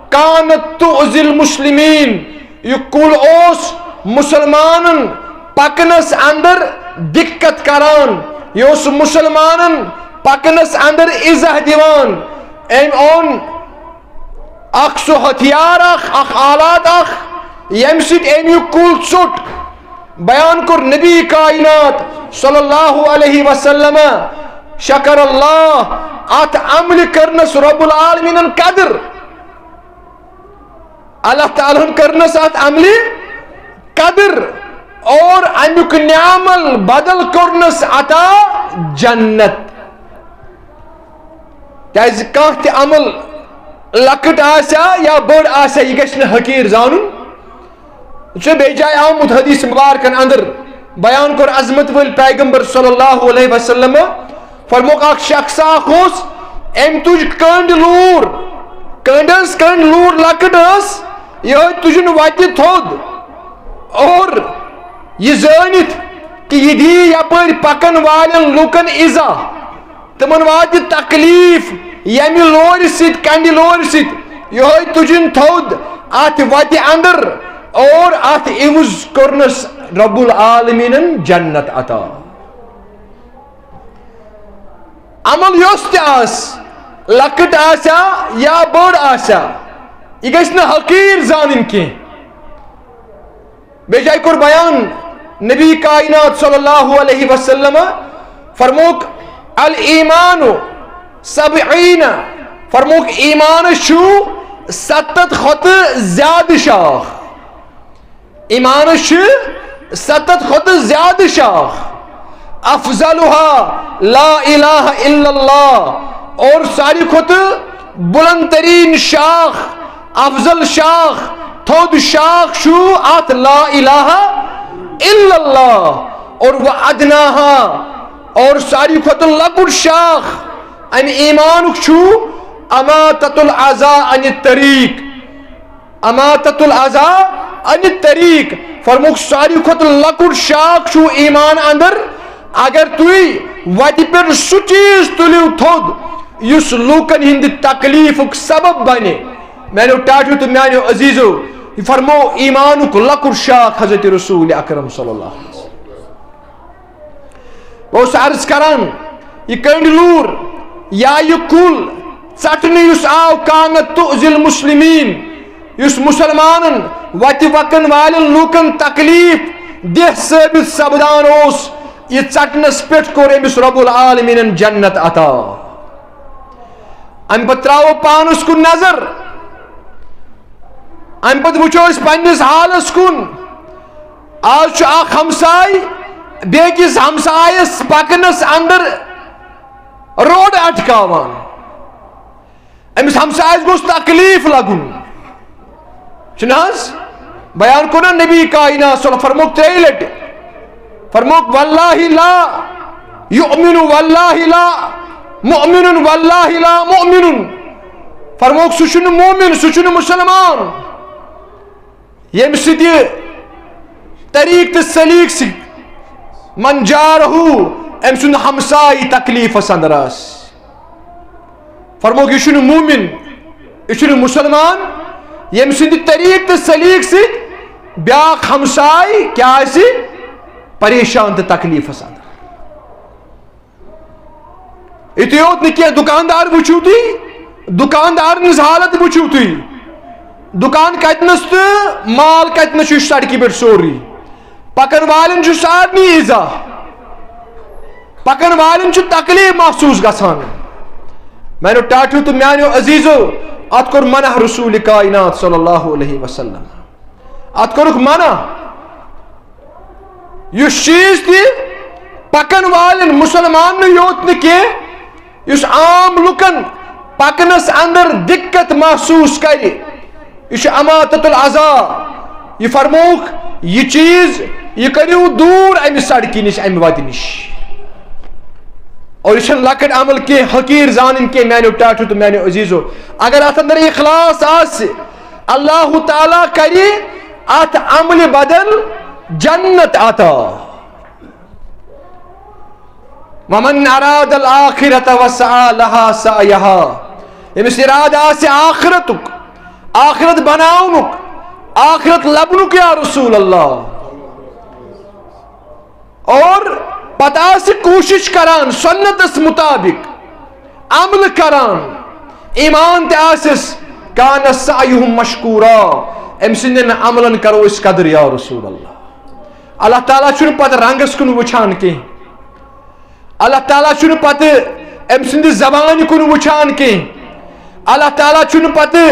کانت تؤذی المسلمین، یہِ کُل اوس مُسلمانن پکنس اندر دقت کران، یہِ اوس مُسلمانن پکنس اندر ایزا دِوان۔ أمۍ اوٚن اکھ سُہ ہتھیار اکھ، اکھ آلات اکھ، ییٚمہِ سۭتۍ أمۍ یہِ کُل ژوٚٹ۔ بیان کوٚر نبی کائنات صلی اللہ علیہ وسلم، شکر اللہ، اتھ عملہِ کٔرنس رب العالمینن قدر۔ اللہ تعالیٰ ہن کٔرنس اتھ عملہِ قدر اور امیُک نعمل بدل کوٚرنس عطا جنت۔ کیازِ کانٛہہ تہِ عمل لۄکٕٹ آسیا یا بٔڑ آسیا، یہِ گژھِ نہٕ حقیٖر زانُن۔ ژےٚ بیٚیہِ جایہِ آمُت حدیث مبارکن اندر بیان کوٚر عظمت وٲلۍ پیغمبر صلی اللہ علیہ وسلم، فرموک اکھ شخص اکھ اوس، أمۍ تُج کٔنٛڈۍ لوٗر، کٔنٛڈۍ ٲس، کٔنٛڈۍ لوٗر لۄکٕٹ ٲس، یِہوٚے تُجُن وتہِ تھوٚد اور یہِ زٲنِتھ کہِ یہِ دی یپٲرۍ پکن والٮ۪ن لوٗکن ایزا، تِمن واتہِ تکلیف ییٚمہِ لورِ سۭتۍ، کنڈِ لورِ سۭتۍ، یِہوٚے تُجِن تھوٚد اتھ وتہِ اندر اور اتھ عوض کوٚرنس رب العالمینن جنت عطا۔ عمل یۄس تہِ آس، لۄکٕٹ آسیا یا بٔڑ آسیا، یہِ گژھِ نہٕ حقیٖر زانٕنۍ کینٛہہ۔ بیٚیہِ جایہِ کوٚر بیان نبی کائنات صلی اللہ علیہ وسلم، فرموک، الایمان سبعین، فرموک، ایمانس چھُ ستتھ کھۄتہٕ زیادٕ شاخ۔ ایمانس چھِ ستتھ کھۄتہٕ زیادٕ شاخ۔ افضلها لا الہ الا اللہ، اور ساروی کھۄتہٕ بلند ترین شاخ، افضل شاخ، تھوٚد شاخ چھُ اتھ لا الہ الا اللہ۔ اور وادناها، اور ساروی کھۄتہٕ لۄکُٹ شاخ امہِ ایمانُک چھُ اماطۃ الاذی عن الطریق، اماطۃ الاذی عن الطریق۔ فرموک، ساروی کھۄتہٕ لۄکُٹ شاخ چھُ ایمان اندر، اگر تُہۍ وتہِ پٮ۪ٹھ سُہ چیٖز تُلِو تھوٚد یُس لوٗکن ہٕنٛدِ تکلیفُک سبب بنہِ۔ میانیو ٹاٹھیو تہٕ میانیو عزیزو، یہِ فرمو ایمانُک لۄکُٹ شاخ حضرت رسول اکرم صلی اللہ علیہ وسلم۔ بہٕ اوسُس عرض کران، یہِ کٔنٛڈۍ لوٗر یا یہِ کُل ژٹنہٕ یُس آو، کانت تؤذی المسلمین، یُس مُسلمانن وتہِ وکن والٮ۪ن لوٗکن تکلیف دہ ثٲبت سپدان اوس، یہِ ژٹنس پٮ۪ٹھ کوٚر أمِس رب العالمینن جنت عطا۔ امہِ پتہٕ ترٛاوو پانس کُن نظر، امہِ پتہٕ وٕچھو أسۍ پننِس حالس کُن۔ آز چھُ اکھ ہمساے بیٚکِس ہمسایس پکنس اندر روڈ اٹکاوان۔ أمِس ہمسایس گوٚژھ تکلیف لگُن، چھُنہٕ حظ؟ بیان کوٚر نا نبی کائنات صلی اللہ علیہ وسلم، فرموک ترٛیٚیہِ لٹہِ، فرموک، واللہ لا یؤمن، واللہ لا مؤمن، واللہ لا مؤمن۔ فرموک، سُہ چھُنہٕ مومن، سُہ چھُنہٕ مُسلمان، ییٚمہِ سۭتۍ یہِ طریٖق تہٕ سلیٖق سۭتۍ من جارہ، أمۍ سُنٛد ہمسایہِ تکلیٖفس اندر آسہِ۔ فرموکھ، یہِ چھُنہٕ مومن، یہِ چھُنہٕ مُسلمان، ییٚمہِ سٕنٛدِ طریٖق تہٕ سلیٖق سۭتۍ بیٛاکھ ہمساے کیٛاہ آسہِ پریشان تہٕ تکلیٖفس اندر۔ یُتُے یوت نہٕ کینٛہہ، دُکاندار وٕچھِو تُہۍ، دُکاندارن ہٕنٛز حالت وٕچھِو تُہۍ۔ دُکان کتنس تہٕ مال کتنس چھُ سڑکہِ پٮ۪ٹھ سورُے۔ پکن والٮ۪ن چھُ سارنٕے ایزا، پکن والٮ۪ن چھُ تکلیف محسوس گژھان۔ میانیو ٹاٹھیو تہٕ میانیو عزیزو، اتھ کوٚر منع رسول کائنات صلی اللہ علیہ وسلم، اتھ کوٚرُکھ منع۔ یُس چیز تہِ پکن والٮ۪ن مسلمانن یوت نہٕ کینٛہہ، یُس عام لُکن پکنس اندر دقت محسوس کرِ، یہِ چھُ اماطۃ الاذی۔ یہِ فرمووُکھ، یہِ چیز، یہِ کٔرِو دوٗر امہِ سڑکہِ نِش، امہِ وتہِ نِش۔ اور یہِ چھُنہٕ لۄکٕٹ عمل کینٛہہ، حقیٖر زانٕنۍ کینٛہہ، میانیو ٹاٹھیو تہٕ میانیو عزیزو۔ اگر اتھ اندر اخلاص آسہِ، اللہ تعالیٰ کرِ اتھ عملہِ بدل جنت عطا۔ ومن اراد الآخرة وسعى لها سعيها، ییٚمِس ارادٕ آسہِ آخرتُک، آخرت بناونُک، آخرت لبنُک، یا رسول اللہ، اور پتہٕ آسہِ کوٗشِش کران سنتس مطابق عمل کران، ایمان تہِ آسٮ۪س، کان سعیہم مشکورا، أمۍ سٕنٛدٮ۪ن عملن کرو أسۍ قدر، یا رسول اللہ۔ اللہ تعالیٰ چھُنہٕ پتہٕ رنگس کُن وٕچھان کینٛہہ، اللہ تعالیٰ چھُنہٕ پتہٕ أمۍ سٕنٛدِ زبانہِ کُن وٕچھان کینٛہہ، اللہ تعالیٰ چھُنہٕ پتہٕ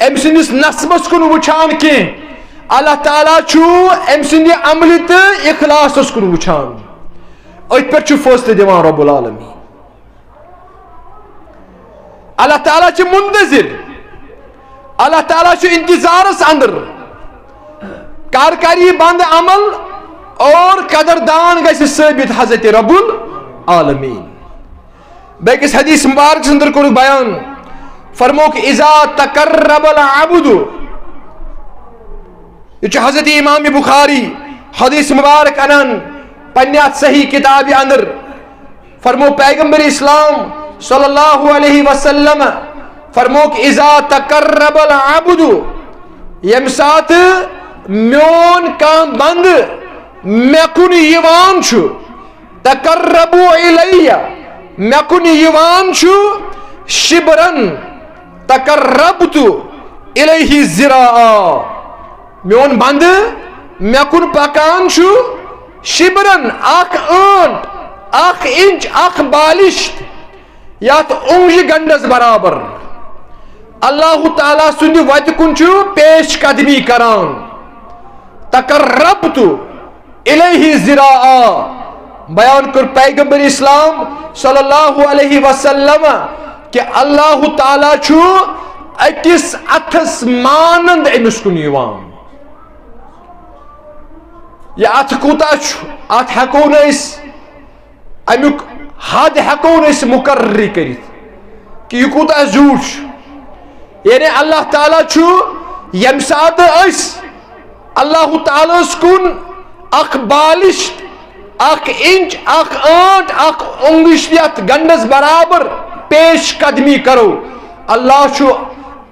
أمۍ سٕنٛدِس نسبس کُن وٕچھان کینٛہہ۔ اللہ تعالیٰ چھُ أمۍ سٕنٛدِ عملہِ تہٕ اخلاصس کُن وٕچھان۔ أتھۍ پٮ۪ٹھ چھُ فٲصلہٕ دِوان رب العالمین۔ اللہ تعالیٰ چھِ منتظر، اللہ تعالیٰ چھُ انتظارس اندر۔ کر کر یہِ بند عمل اور قدردان گژھِ ثٲبت حضرت رب العالمین۔ بیٚکِس حدیث مبارک اندر کوٚرُکھ بیان، فرمووُکھ، اذا تقرب العبد، یہِ چھُ حضرت امام بخاری حدیث مبارک انان پننہِ اتھ صحیح کتابہِ اندر۔ فرمو پیغمبر اسلام صلی اللہ علیہ وسلم، فرمووُکھ، اذا تقرب العبد، ییٚمہِ ساتہٕ میون کانٛہہ بندٕ مےٚ کُن یِوان چھُ، تقربوا الیہ، مےٚ کُن یِوان چھُ، شبرن تقربت الیہ ذراعا، میون بندٕ مےٚ کُن پکان چھُ، شبرن، اکھ ٲنٹ، اکھ انچ، اکھ بالشت، یتھ اونگجہِ گنڈس برابر، اللہ تعالیٰ سٕنٛدِ وتہِ کُن چھُ پیش قدمی کران۔ تقربت الیہ ذراعا۔ بیان کوٚر پیغمبر اسلام صلی اللہ علیہ وسلم کہ اللہ تعالیٰ چھُ أکِس اتھس مانند أمِس کُن یِوان۔ یہِ اتھٕ کوٗتاہ چھُ، اتھ ہٮ۪کو نہٕ أسۍ امیُک حد ہٮ۪کو نہٕ أسۍ مقرر کٔرِتھ کہ یہِ کوٗتاہ زیوٗٹھ چھُ۔ یعنی اللہ تعالیٰ چھُ، ییٚمہِ ساتہٕ أسۍ اللہ تعالیٰ ہس کُن اکھ بالشت، اکھ انچ، اکھ ٲنٹ، اکھ اونگش یتھ گنڈس برابر پیش قدمی کرو، اللہ چھُ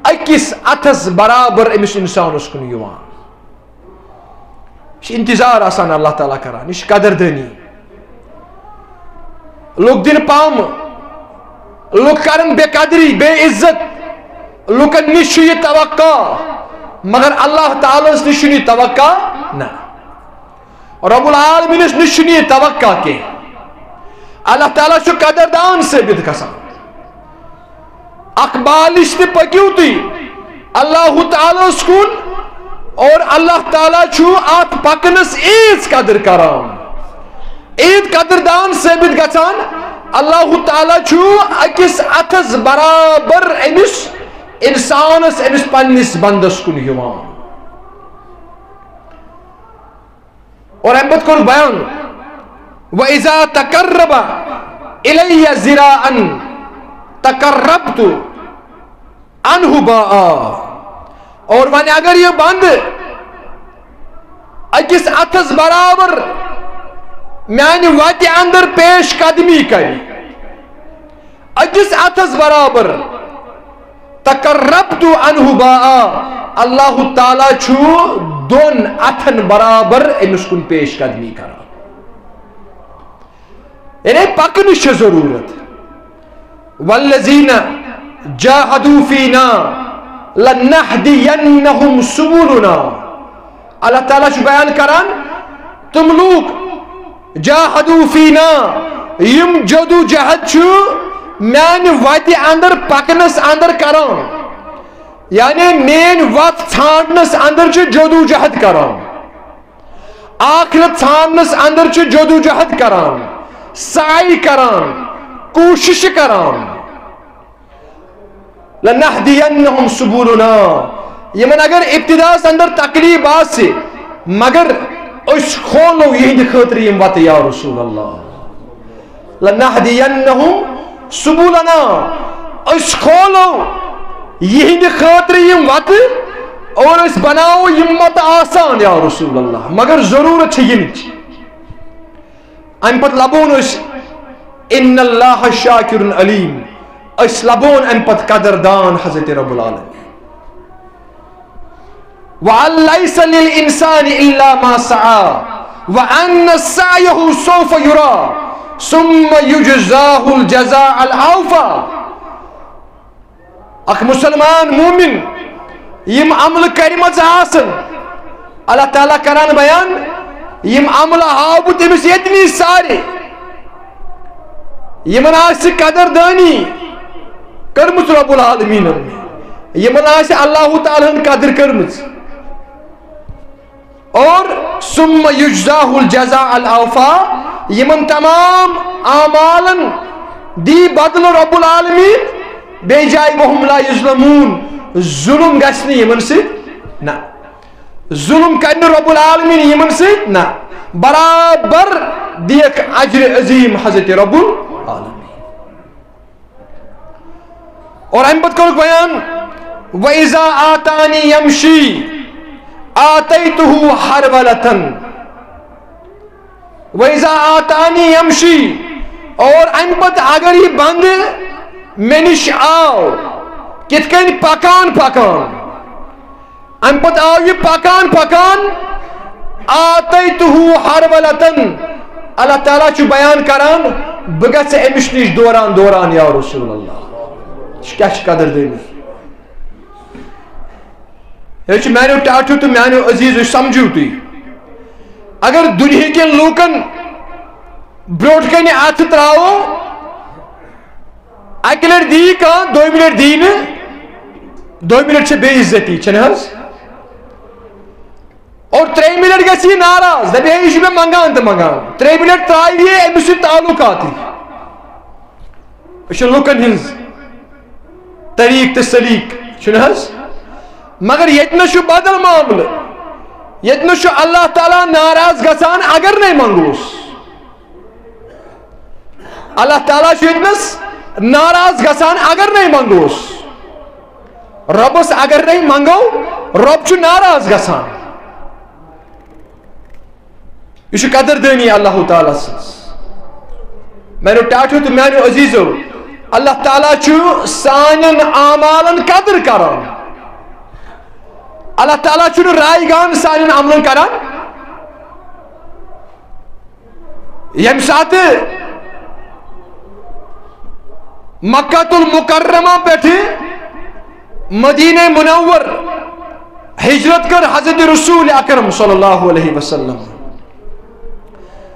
أکِس اتھس برابر أمِس انسانس کُن یِوان۔ یہِ چھُ انتظار آسان اللہ تعالیٰ کران، یہِ چھِ قدردٲنی۔ لُکھ دِن پم، لُکھ کرن بے قدری، بے عزت، لُکن نِش چھُ یہِ توقع، مگر اللہ تعالیٰ ہس نِش چھُنہٕ یہِ توقع۔ نہ، رب العالمینس نِش چھُنہٕ یہِ توقع کینٛہہ۔ اللہ تعالیٰ چھُ قدردان ثٲبت گژھان۔ اکھ بالشت پٔکِو تُہۍ اللہ تعالیٰ ہس کُن، اور اللہ تعالیٰ چھُ اتھ پکنس عیٖژ قدر کران، عیٖژ قدردان ثٲبت گژھان۔ اللہ تعالیٰ چھُ أکِس اتھس برابر أمِس انسانس، أمِس پننِس بندس کُن یِوان۔ اور امہِ پتہٕ کوٚر بیان، وَإِذَا تَقَرَّبَ إِلَيَّ ذِرَاعًا تَقَرَّبْتُ عَنْهُ بَاعًا۔ اور وۄنۍ اگر یہِ بندٕ أکِس اتھس برابر میانہِ وتہِ اندر پیش قدمی کرِ، أکِس اتھس برابر، تقربت عنہ باعا، اللہ تعالیٰ چھُ دۄن اتھن برابر أمِس کُن پیش قدمی کران۔ یعنی پکنٕچ چھِ ضروٗرت۔ والذین جاہدوا فینا لنہدینہم سبلنا۔ اللہ تعالیٰ چھُ بیان کران، تِم لوٗکھ، جاہدوا فینا، یِم جدوجہد چھِ میانہِ وتہِ اندر پکنس اندر کران، یعنی میٲنۍ وتھ ژھانڈنس اندر چھِ جدوجہد کران، آخرت ژھانڈنس اندر چھِ جدوجہد کران، سعی کران، کوٗشش کران۔ لنہدینہم سبلنا، یِمن اگر ابتداس اندر تکلیف آسہِ، مگر أسۍ کھولو یِہنٛدِ خٲطرٕ یِم وتہٕ، یا رسول اللہ۔ لنہدینہم سبلنا، أسۍ کھولو یِہنٛدِ خٲطرٕ یِم وتہٕ اور أسۍ بناوو یِم وتہٕ آسان، یا رسول اللہ، مگر ضرورت چھِ یِمچ۔ امہِ پتہٕ لبون أسۍ، ان اللہ شاکر علیم، أسۍ لبون امہِ پتہٕ قدردان حضرت رب العالمین۔ وان لیس للانسان الا ما سعی، وان سعیہ سوف یری، ثم یجزاہ الجزاء الاوفی۔ اکھ مسلمان مومن یِم عملہٕ کرِمژٕ آسن، اللہ تعالیٰ کران بیان، یِم عملہٕ ہاو بہٕ تٔمِس ییٚتہِ نٕے سارے، یِمن آسہِ قدر دٲنی کٔرمٕژ رب العالمیٖنن، یِمن آسہِ اللہ تعالیٰ ہن قدر کٔرمٕژ۔ اور ثم یجزاہ الجزاء الاوفی، یِمن تمام اعمالن دی بدل رب العالمین، بیٚیہِ جایہِ وہم لا یظلمون، ظلم گژھِ نہٕ یِمن سۭتۍ، نہ، ظلم کرِ نہٕ رب العالمین یِمن سۭتۍ، نہ، برابر دیکھ اجر عظیم حضرت رب العالمین۔ اور امہِ پتہٕ کوٚرُکھ بیان، وَإِذَا آتَانِي يَمْشِي آتَيْتُهُ هَرْوَلَةً۔ وَإِذَا آتَانِي يَمْشِي، اور امہِ پتہٕ اگر یہِ بندٕ مےٚ نِش آو، کِتھ کٔنۍ؟ پکان پکان۔ امہِ پتہٕ آو یہِ پکان پکان، آتیتہ ہرولتن، اللہ تعالیٰ چھُ بیان کران، بہٕ گژھٕ أمِس نِش دوران دوران، یا رسول اللہ۔ یہِ چھُ، کیٛاہ چھِ قدر دٲنی؟ ہے چھُ میانیو ٹاٹھیو تہٕ میانیو عزیزو، سمجھِو تُہۍ، اگر دُنہِکٮ۪ن لوٗکن برونٛٹھ کنہِ اتھٕ تراوو، اکہِ لٹہِ دی کانٛہہ، دوٚیمہِ لٹہِ دی نہٕ، دوٚیمہِ لٹہِ چھِ بے عزتی، چھنہٕ حظ؟ اور ترٛیٚیِمہِ لٹہِ گژھِ یہِ ناراض، دپہِ، ہے، یہِ چھُ مےٚ منگان تہٕ منگان۔ ترٛیٚیِمہِ لٹہِ ترٛاوِ یہِ أمِس سۭتۍ تعلقاتٕے۔ یہِ چھِ لُکن ہٕنٛز طریٖقہٕ تہٕ سلیٖقہٕ، چھُنہٕ حظ؟ مگر ییٚتہِ نَس چھُ بدل معاملہٕ، ییٚتہِ نَس چھُ اللہ تعالیٰ ناراض گژھان اگر نے منگوس۔ اللہ تعالیٰ چھُ ییٚتہِ نَس ناراض گژھان اگر نے منگوس۔ رۄبس اگر نے منگو، رۄب چھُ ناراض گژھان۔ یہِ چھُ قدردٲنی اللہ تعالیٰ سٕنٛز۔ میانیو ٹاٹھیو تہٕ میانیو عزیزو، اللہ تعالیٰ چھُ سانٮ۪ن اعمالن قدر کران۔ اللہ تعالیٰ چھُنہٕ رایگان سانٮ۪ن عملن کران۔ ییٚمہِ ساتہٕ مکہ المکرمہ پٮ۪ٹھٕ مدینہ منور ہجرت کٔر حضرت رسول اکرم صلی اللہ علیہ وسلم،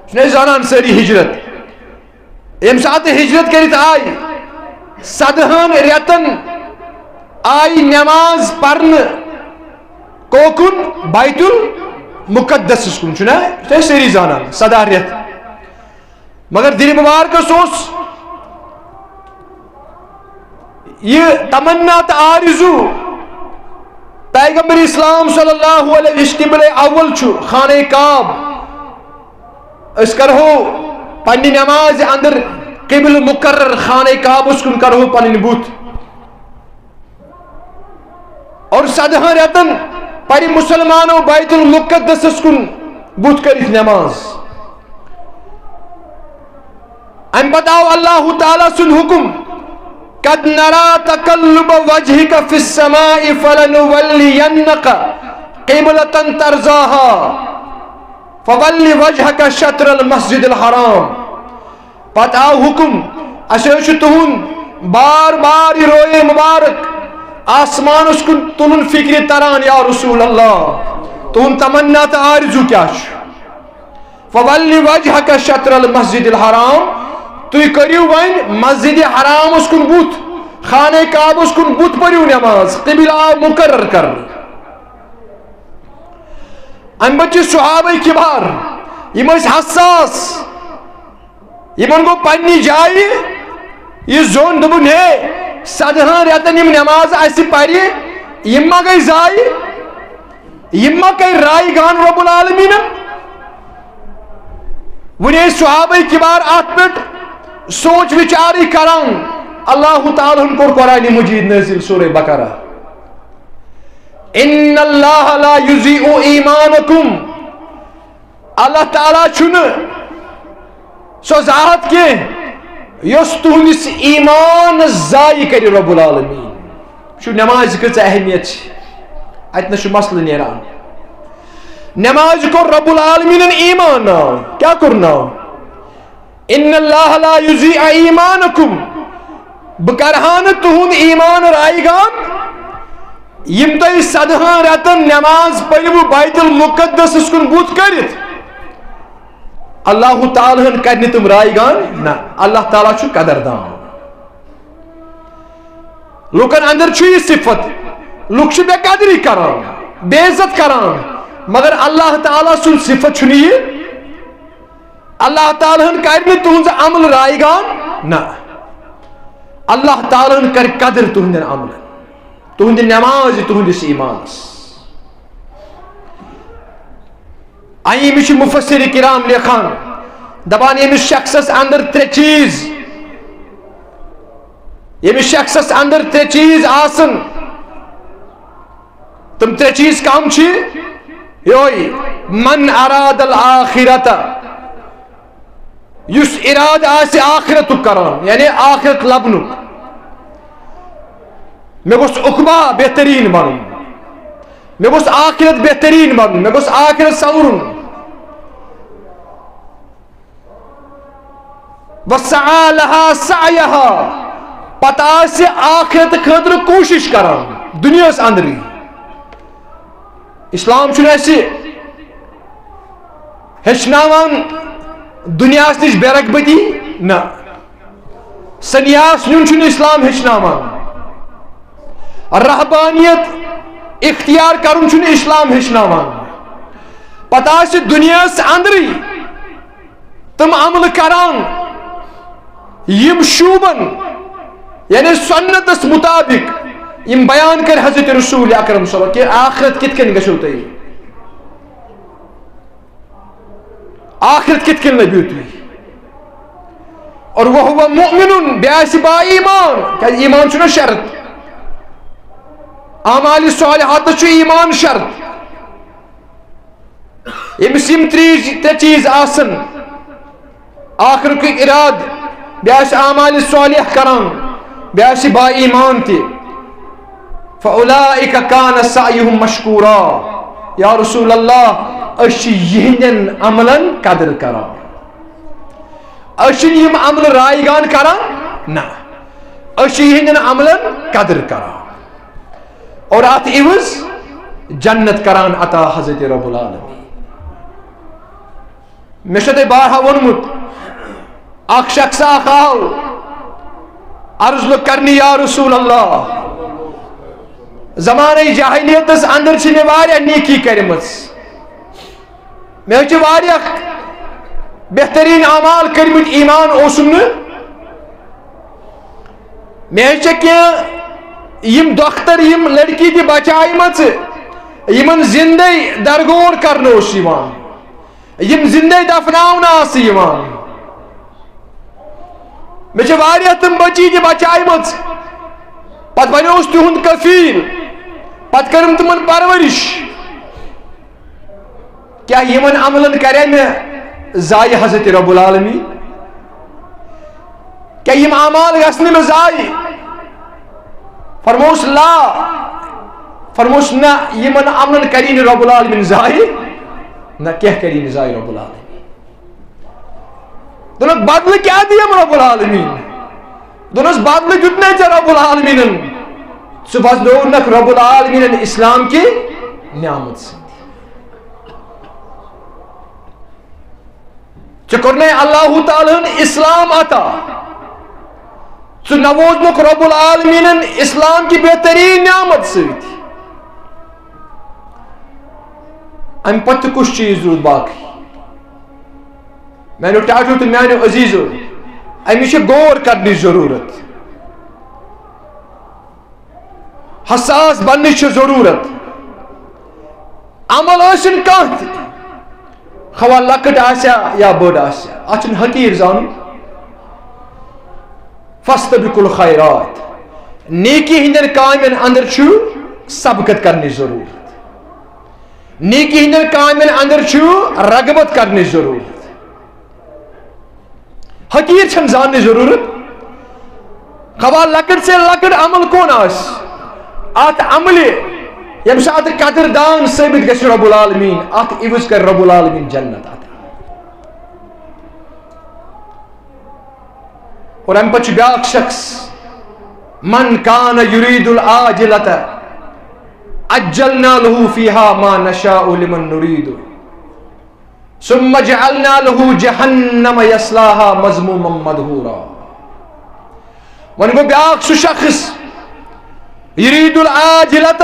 چھِنہٕ أسۍ زانان سٲری ہجرت؟ ییٚمہِ ساتہٕ ہجرت کٔرِتھ آے، سدہن رٮ۪تن آے نماز پرنہٕ کوکُن؟ بیت المقدسس کُن، چھُنہ؟ تُہۍ سٲری زانان، سداہ رٮ۪تھ۔ مگر دِلہِ مبارکس اوس یہِ تمنا تہٕ آرزو، پیغمبر اسلام صلی اللہ علیہ وسلم، یُس قبلہ اول چھُ، خانہ کعب، أسۍ کرہو پننہِ نمازِ اندر قبلہ مقرر، خانہ کعبس کُن کرہو پنٕنۍ بُتھ۔ اور سدہن رٮ۪تن پرِ مسلمانو بیت المقدسس کُن بُتھ کٔرِتھ نماز۔ امہِ پتہٕ آو اللہ تعالیٰ سُنٛد حُکم، "قد نرى تقلب وجهك في السماء فلنولينك قبلة ترضاها فول وجهك شطر المسجد الحرام۔" پتہٕ آو حُکم، اسہِ حظ چھُ تُہُنٛد بار بار یہِ رویے مبارک آسمانس کُن تُلُن فکرِ تران، یا رسول اللہ، تُہُنٛد تمنا تہٕ آرزو کیٛاہ چھُ؟ فول وجهک شطر المسجد الحرام، تُہۍ کٔرِو وۄنۍ مسجد حرامس کُن بُتھ، خانہ کعبس کُن بُتھ پٔرِو نماز، قبلہ آو مقرر کرنہٕ۔ امہِ پتہٕ چھِ صحابہ کبار، یِم ٲسۍ حساس، یِمن گوٚو پننہِ جایہِ یہِ زوٚن، دوٚپُن، ہے، سدہن رٮ۪تن یِم نماز اسہِ پرِ، یِم ما گٔے ضایع؟ یِم ما کَرِ رایگان رب العالمیٖنن؟ وۄنۍ ٲسۍ صحابہ کبار اتھ پٮ۪ٹھ سونچ وچارٕے کران، اللہ تعالیٰ ہن کوٚر قرآن مجید نٲزِل سورہ بقرہ، ان اللہ لا یضیع ایمانکم، اللہ تعالیٰ چھُنہٕ سۄ ذات کینٛہہ یۄس تُہنٛدِس ایمان ضایع کرِ۔ رب العالمین چھُ، نمازِ کۭژاہ اہمیت چھِ، اتہِ نہ چھُ مسلہٕ نیران۔ نمازِ کوٚر رب العالمینن ایمان ناو۔ کیٛاہ کوٚر ناو؟ ان اللہ لا یضیع ایمانکم، بہٕ کرٕ ہا نہٕ تُہُنٛد ایمان رایگان، یِم تۄہہِ سدہن رٮ۪تن نماز پٔرِو بیت المقدسس کُن بُتھ کٔرِتھ، اللہ تعالیٰ ہن کرِ نہٕ تِم رایگان۔ نہ، اللہ تعالیٰ چھُ قدردان۔ لُکن اندر چھُ یہِ صفت، لُکھ چھِ بے قدری کران، بے عزت کران، مگر اللہ تعالیٰ سُنٛد صفت چھُنہٕ یہِ۔ اللہ تعالیٰ ہن کرِ نہٕ تُہنٛز عمل رایگان، نہ، اللہ تعالیٰ ہن کرِ قدر تُہنٛدٮ۪ن عملن، تُہنٛدِ نمازِ، تُہنٛدِس ایمانس۔ اَمہِ چھِ مفسر کرام لیکھان، دپان، ییٚمِس شخصس اندر ترٛےٚ چیٖز، ییٚمِس شخصس اندر ترٛےٚ چیٖز آسن، تِم ترٛےٚ چیٖز کم چھِ؟ یوے، من اراد الآخرۃ، یُس ارادٕ آسہِ آخرتُک کران، یعنی آخرت لبنُک۔ مےٚ گوٚژھ عقبہ بہتریٖن بنُن، مےٚ گوٚژھ آخرت بہتریٖن بنُن، مےٚ گوٚژھ آخرت سورُن۔ وسعی لہا سعیہا، پتہٕ آسہِ آخرت خٲطرٕ کوٗشش کران دُنیاہس اندرٕے۔ اسلام چھُنہٕ اَسہِ ہیٚچھناوان دُنیاہَس نِش بے رغبتی، نہ۔ سنیاس نیُن چھُنہٕ اسلام ہیٚچھناوان۔ رہبانیت اختیار کرُن چھُنہٕ اسلام ہیٚچھناوان۔ پتہٕ آسہِ دُنیاہَس اندرٕے تِم عملہٕ کران، یِم شوٗبن، یعنی سنتس مطابق، یِم بیان کرِ حضرت رسول اکرم صلی اللہ علیہ وسلم کہِ آخرت کِتھ کٔنۍ گژھیو تۄہہِ، آخرت کِتھ کٔنۍ لٔبِو تُہۍ۔ اور وہو مؤمن، بیٚیہِ آسہِ با ایمان، کیازِ ایمان چھُنہ شرط، اعمال صالحاتس چھُ ایمان شرط۔ ییٚمِس یِم ترٛیٚیہِ، ترٛےٚ چیٖز آسن، آخرُک ارادٕ، بیٚیہِ آسہِ اعمال صالح کران، بیٚیہِ آسہِ با ایمان تہِ، فَأُولَٰئِکَ کَانَ سَعْیُهُم مَّشْکُورًا۔ یا رسول اللہ، أسۍ چھِ یِہنٛدٮ۪ن عملن قدر کران۔ أسۍ چھِنہٕ یِم عملہٕ رایگان کران، نہ، أسۍ چھِ یِہنٛدٮ۪ن عملن قدر کران۔ اور اتھ عوض جنت کران عطا حضرت رب العالمین۔ مےٚ چھُ تۄہہِ بارہا ووٚنمُت، اکھ شخص اکھ آو، عرض لوٚگ کرنہِ، یا رسول اللہ، زمانہ جاہلیتس اندر چھِ مےٚ واریاہ نیکی کرِمٕژ، مےٚ چھِ واریاہ بہترین اعمال کٔرمٕتۍ، ایمان اوسُم نہٕ۔ مےٚ چھِ کینٛہہ یِم دۄختر، یِم لڑکی تہِ بچایمژٕ، یِمن زندے درگور کرنہٕ اوس یِوان، یِم زندے دفناونہٕ آسہٕ یِوان۔ مےٚ چھِ واریاہ تِم بچی تہِ بچایمژٕ، پتہٕ بنیوس تِہُنٛد کفیل، پتہٕ کٔرٕم تِمن پرورش۔ کیٛاہ یِمن عملن کرے مےٚ ضایع حضرت رب العالمین؟ کیٛاہ یِم اعمال گژھن مےٚ ضایع؟ فرموس، لا۔ فرموس، نہ، یِمن عملن کری نہٕ رب العالمین ضایع۔ نہ، کیٛاہ کری نہٕ ضایع رب العالمین؟ دوٚپنکھ، بدلہٕ کیٛاہ دِیم رب العالمین؟ دوٚپنس، بدلہٕ دیُت نے ژےٚ رب العالمینن۔ ژٕ بدلوونکھ رب العالمینن اسلام کہِ نعمت سۭتۍ۔ ژےٚ کوٚرنے اللہ تعالیٰ ہن اسلام عطا۔ ژٕ نووزنُکھ رب العالمینن اسلام کہِ بہترین نعمت سۭتۍ۔ امہِ پتہٕ کُس چیز روٗد باقٕے؟ میانیو ٹاٹھیو تہٕ میانیو عزیزو، امِچ چھِ غور کرنٕچ ضروٗرت۔ حساس بننٕچ چھِ ضروٗرت۔ عمل ٲسِن کانٛہہ تہِ، خواہ لۄکٕٹ آسیا یا بٔڑ آسیا، اتھ چھُنہٕ حقیٖر زانُن۔ فاستبقوا الخیرات، نیکی ہٕنٛدٮ۪ن کامٮ۪ن اندر چھُ سبقت کرنٕچ ضروٗرت۔ نیکی ہٕنٛدٮ۪ن کامٮ۪ن اندر چھُ رغبت کرنٕچ ضروٗرت۔ حقیٖر چھَنہٕ زاننٕچ ضروٗرت۔ خواہ لۄکٕٹ سے لۄکٕٹ عمل کون آسہِ، اتھ عملہِ ییٚمہِ ساتہٕ قدردان ثٲبت گژھِ رب العالمین، اتھ عوض کرِ رب العالمین جنت عطا۔ اور امہِ پتہٕ چھُ بیٛاکھ شخص، من کان یرید العاجلۃ عجلنا لہ فیہا ما نشاء لمن نرید۔ ثم جعلنا له جهنم يصلاها مذموما مدحورا۔ وۄنۍ گوٚو بیٛاکھ سُہ شخص، یرید العاجلۃ،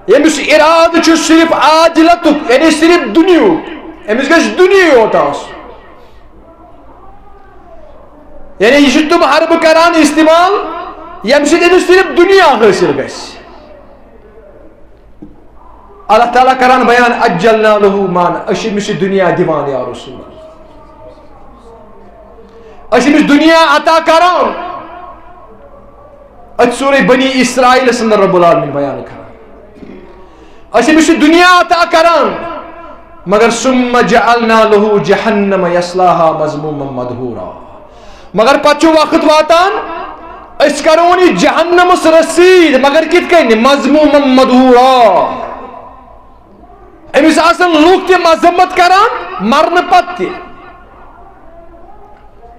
ییٚمِس ارادٕ چھُ صرف عاجلتُک، یعنی صرف دُنیاہُک، أمِس گژھِ دُنیاہٕے یوت آسُن۔ یعنی یہِ چھِ تِم حربہٕ کران استعمال، ییٚمہِ سۭتۍ أمِس صرف دُنیا حٲصِل گژھِ۔ اللہ تعالیٰ کران بیان، عجلنا لہ ما، أسۍ چھِ أمِس یہِ دُنیا دِوان یا رسول اللہ۔ أسۍ چھِ أمِس دُنیا عطا کران۔ أتھۍ سورہ بنی اسرائیلس اندر رب العالمین بیان کران۔ أسۍ چھِ أمِس یہِ دُنیا عطا کران، مگر ثم جعلنا لہ جہنم یصلاها مذموما مدحورا۔ مگر پتہٕ چھُ وقت واتان، أسۍ کرون یہِ جہنمس رسیٖد، مگر کِتھ کٔنۍ؟ مذموما مدحورا۔ أمِس آسن لُکھ تہِ مذمت کران، مرنہٕ پتہٕ تہِ۔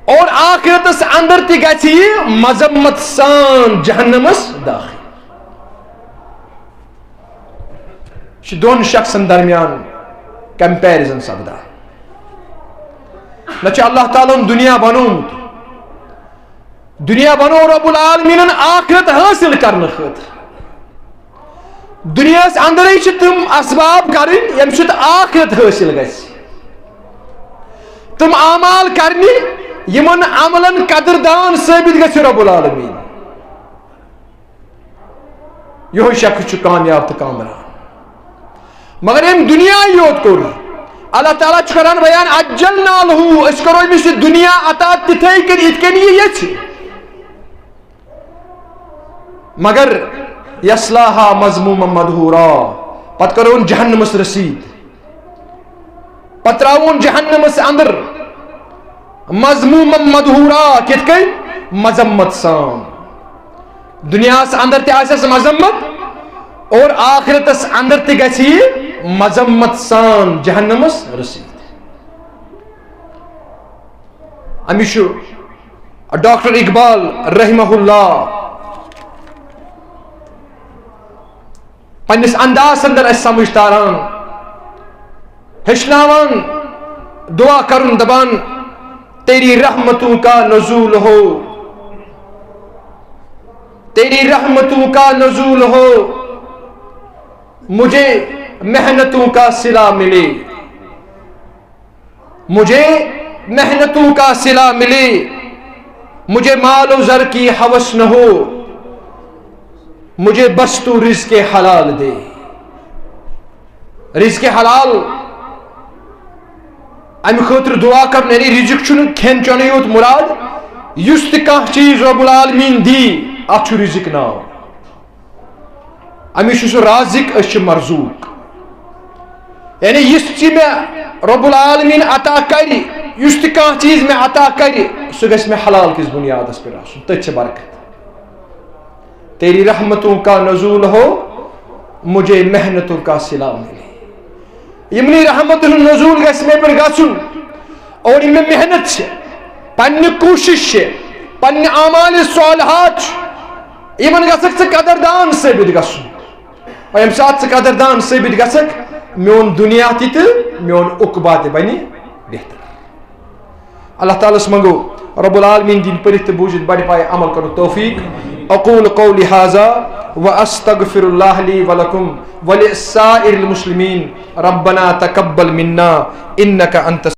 اور آخرتس اندر تہِ گژھِ یہِ مذمت سان جہنمس داخل۔ چھِ دۄن شخصن درمیان comparison سپدان۔ نہ چھُ اللہ تعالیٰ ہن دُنیا بنومُت، دُنیا بنوو رب العالمینن آخرت حٲصِل کرنہٕ خٲطرٕ۔ دُنیاہس اندرے چھِ تِم اسباب کرٕنۍ، ییٚمہِ سۭتۍ آخرت حٲصِل گژھِ۔ تِم اعمال کرنہِ، یِمن عملن قدردان ثٲبت گژھِ رب العالمین۔ یِہوٚے شخص چھُ کامیاب تہٕ کامران۔ مگر أمۍ دُنیا یوت کوٚر۔ اللہ تعالیٰ چھُ کران بیان، عجلنا لہ، أسۍ کرو أمِس یہِ دُنیا عطا تِتھَے کٔنۍ، یِتھ کٔنۍ یہِ یژھِ۔ مگر یصلاها مذموما مدحورا، پتہٕ کرون جہنمس رسیٖد۔ پتہٕ تراوون جہنمس اندر مذموما مدحورا، کِتھ کٔنۍ؟ مذمت سان۔ دُنیاہس اندر تہِ آسٮ۪س مذمت اور آخرتس اندر تہِ گژھِ یہِ مذمت سان جہنمس رسیٖد۔ أمِس چھُ ڈاکٹر اقبال رحمہ اللہ پننِس اندازس اندر اسہِ سمجھ تاران، ہیٚچھناوان، دعا کرُن، دپان، تیری رحمتوں کا نزول ہو، تیری رحمتوں کا نزول ہو، مجھے محنتوں کا صلہ ملے۔ مجھے محنتوں کا صلہ ملے، مجھے مال و زر کی ہوس نہ ہو، مجھے بس تو رزق حلال دے۔ رزق حلال، امہِ خٲطرٕ دعا کرُن، یعنی رزق چھُنہٕ کھٮ۪ن چٮ۪نٕے یوت مُراد، یُس تہِ کانٛہہ چیٖز رب العالمین دی، اتھ چھُ رزق ناو۔ أمِس چھُ سُہ رازق، أسۍ چھِ مرزوق۔ یعنی یُس تہِ مےٚ رب العالمین عطا کرِ، یُس تہِ کانٛہہ چیٖز مےٚ عطا کرِ، سُہ گژھِ مےٚ حلال کِس بُنیادس پٮ۪ٹھ آسُن، تٔتھۍ چھِ برکت۔ تیری رحمتوں کا نزول ہو، مجھے محنتوں کا صلہ ملے۔ یِمنٕے رحمتن ہُنٛد نزول گژھِ مےٚ پٮ۪ٹھ گژھُن۔ اور یِم مےٚ محنت چھِ، پننہِ کوٗشِش چھِ، پننہِ اعمال صالحات چھِ، یِمن گژھکھ ژٕ قدردان ثٲبت گژھُن۔ اور ییٚمہِ ساتہٕ ژٕ قدردان ثٲبت گژھکھ، میون دُنیا تہِ تہٕ میون عقبہ تہِ بنہِ بہتر۔ اللہ تعالیٰ ہس منگو رب العالمین دین پٔرِتھ تہٕ بوٗزِتھ بڑِ پایہِ عمل کرنُک توفیق۔ اقول قولی هذا واستغفر الله لي ولكم ولسائر المسلمين۔ ربنا تقبل منا انك انت